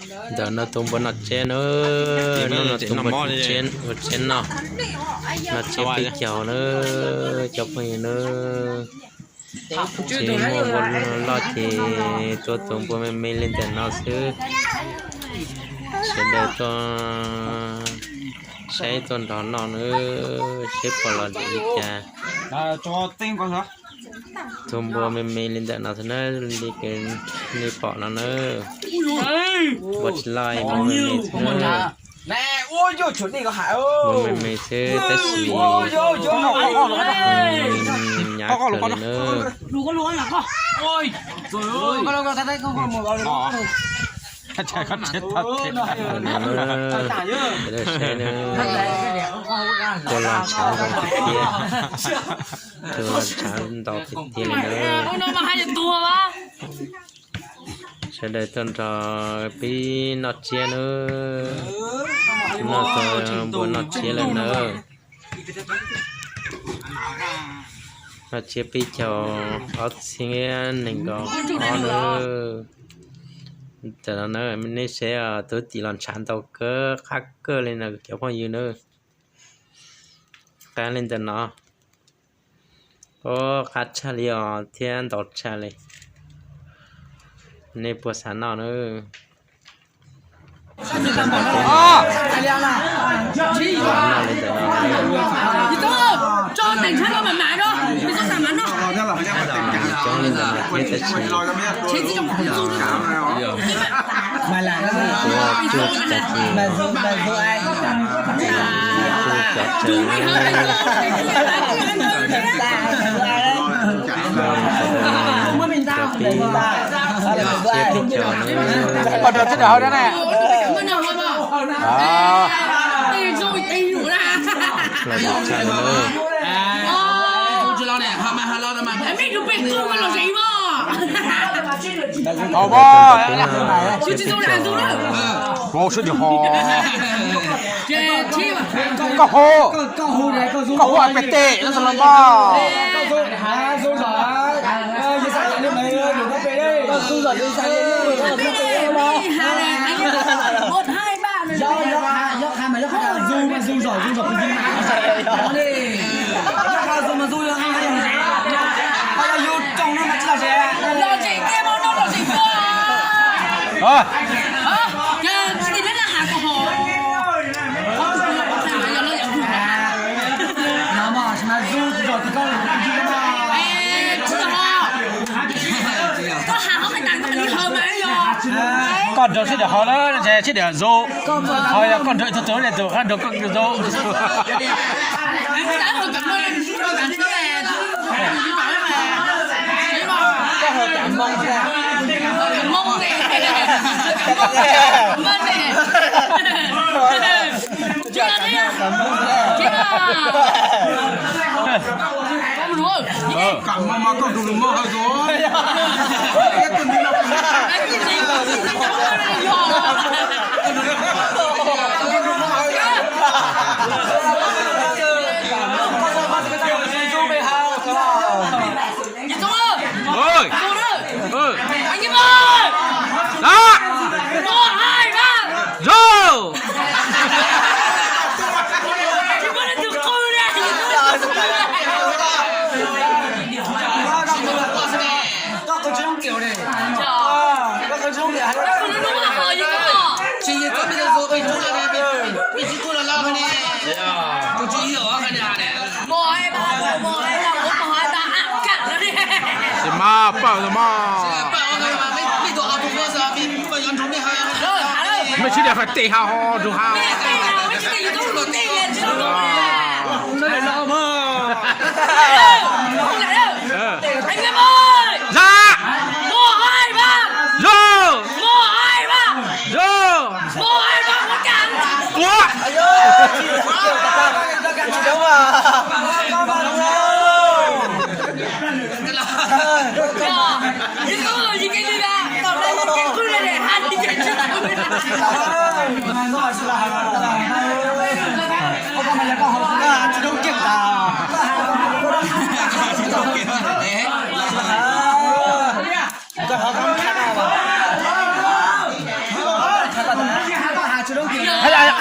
Ntawm no tus npua noj tsiab na, no tus npua tsiab, npua tsiab noj, noj tsiab pib caug na, cov phooj ywg na. Tsis muaj npua loj ces tua tus npua me me li ntawm no xwb. Sawv daws tuaj saib tuaj nrog noj na, seb puas los dim li cas. Tus npua me me li ntawm no xwb na, li nej pom no na. Npua tsis loj, npua me me xwb na. Npua me me xwb tab sis nyav kawg li na. Sawv daws saib na, tua los ntshav ntau tiag tiag, tua los ntshav ntau tiag tiag li na. Sawv daws tuaj nrog peb noj tsiab na, noj tau npua noj tsiab lawm na. Noj tsiab pib caug ob txhiab nees nkaum ob na. Tam no na, nej saib tus tim los ntshav ntau kawg, qab kawg li no cov phooj ywg na. Qab li ntawm no, o, qab tshaj li os thiab ntau tshaj li. Nej puas xav noj na? Coob li ntawd mas thiab tab sis kuv tsuj tag kis, kuv tsuj cov tsaws, cov pib, cov pib caug na. Koj rau tib rau hauv dab ne. Los tsis tshaj li na. Hauv, sawv daws tuaj peb noj. Kuv sib tim ho. Koj hu, koj hu peb teg no xwb los mas. Koj nrau sib daim hauv na, sib daim hauv zoo. Ho yog koj nrau ib tug tus ne, tus qab nrau koj zoo. Zoo. Tsis mas pawg los mas. Mej sib daim hauv tes ha ho rau ha. Zam. Zoo. Zoo. Ua.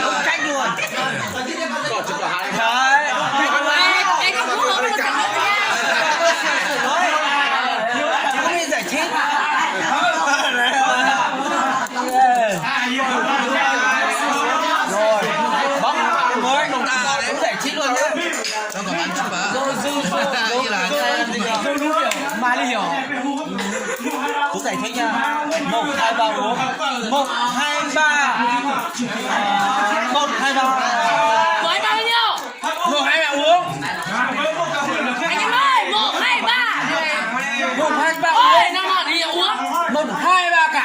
Đúng trách luôn. Đấy. Ê, ê, ê, ê, ê, ê, ê, Không nên giải thích. Rồi. Bóng mới. Không giải thích luôn nhé. Mà đi hiểu. Tôi giải thích nha. Một, hai, ba, bốn. Một, hai, ba. Một, hai, ba. Một, hai, ba, bốn. Anh em ơi, một, hai, ba. Một, hai, ba, bốn. Ôi, năm nào thì uống. Một, hai, ba, cả.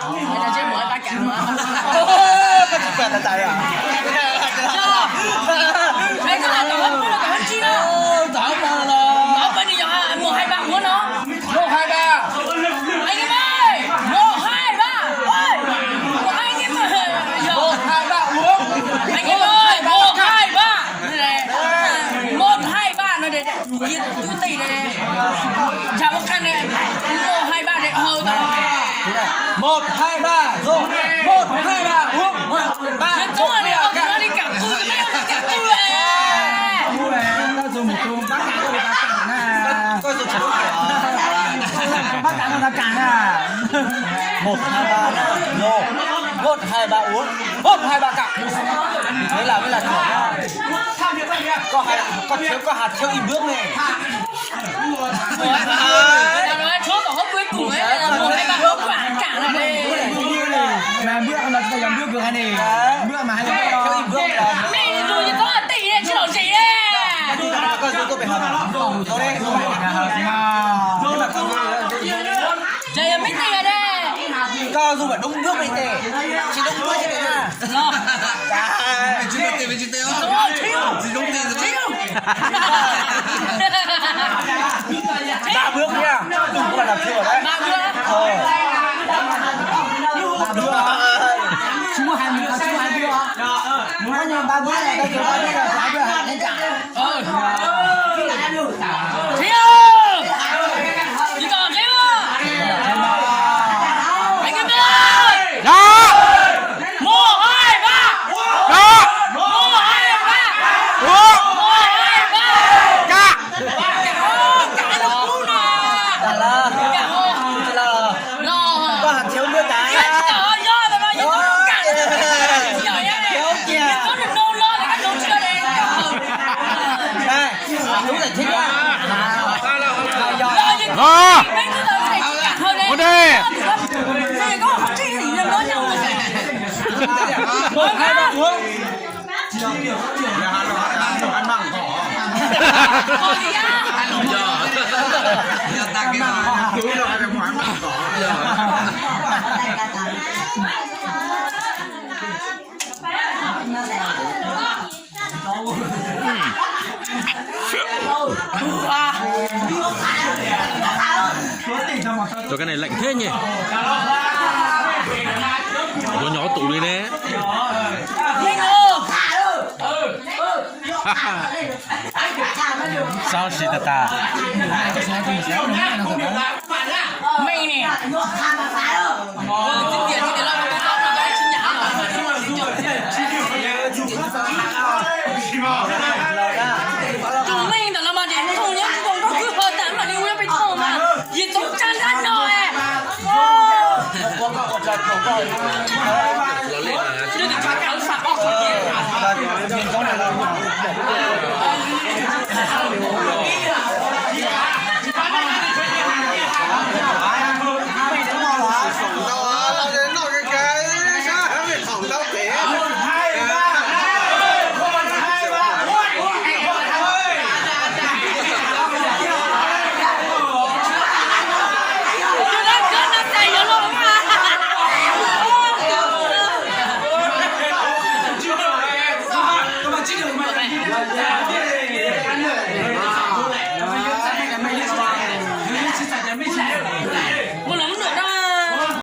Ôi, tao chết một, hai, ba, cả mà. Ơ, có chịu cả tài à? Chưa. Ê, có là tổng hợp, có là tổng hợp chi đó. Ơ, tổng hợp mà là. Tổng hợp bao nhiêu hả? Một, hai, ba, uống đó. Một, hai, ba. Anh em ơi, một, hai, ba. Ôi, một, hai, anh em ơi. Một, hai, ba, uống. Anh em ơi, một, hai, ba. Một, hai, ba. Nói đây, đây. Chú Tị này. Chào bác Khanh này. Một, hai, ba này. Ờ, tao. Một, hai, ba, rồi. Một, hai, ba, uống. Ba, Yến Dũng này, ông nó đi cảm tư, cái ông đi cảm tư này. Một, hai, ba, rồi. Một, hai, ba, uống. Một, hai, ba, cạn. Thế là mới là chuẩn. Có hai, có thiếu, có hạt thiếu ít nước này. Ủa, tao nói chốt vào hốc cuối cùng ấy, là một hai ba hốc khoảng cạn là này. Mà bước mà tao dòng bước vừa hay này. Bước mà hay là. Mẹ, tụi tao là tỷ này, chứ đâu gì đấy. Con dù tôi phải hợp. Tôi đây. Trời ơi, mấy tỷ rồi đây. Con dù phải đúng nước này tệ. Chỉ đúng nước chứ nha. Lo. Mày chỉ biết tiền, mày chỉ tiền không? Đúng rồi, thiếu. Gì đúng tiền rồi. Thiếu. Ba bước nha. Đừng có làm thua đấy. Ba bước. Ờ. Ba bước. Chúng nó hai mươi, chúng nó hai mươi. Nó như ba bước này, đây, ba bước này, ba bước này, lên chặng. Ờ. Thiếu. Chỉ còn thiếu. Anh em ơi. Đó. Một, hai, ba. Đó. Một, hai, ba. Ủa. Một, hai, ba. Cạn. Cạn luôn nè. Cạn là. Cạn luôn. Là. Lo. Có hạt thiếu nước à? Dạ, chị Tỏ do là lo, chị Tỏ cạn. Chị Tỏ nhá. Thiếu kìa. Có được nô lo là các đồng chưa đây. Đây. Đúng là chính xác. Lo, chị Tỏ. Mấy cái đó này chị cạn hơn đấy. Ủa đây. Này có học sinh thì nhân nói nhau rồi. Một, hai, ba, bốn. Ủa, cái này lạnh thế nhỉ? Nyob nyob tụt li ne. Sao xì tà tà. Mày nè.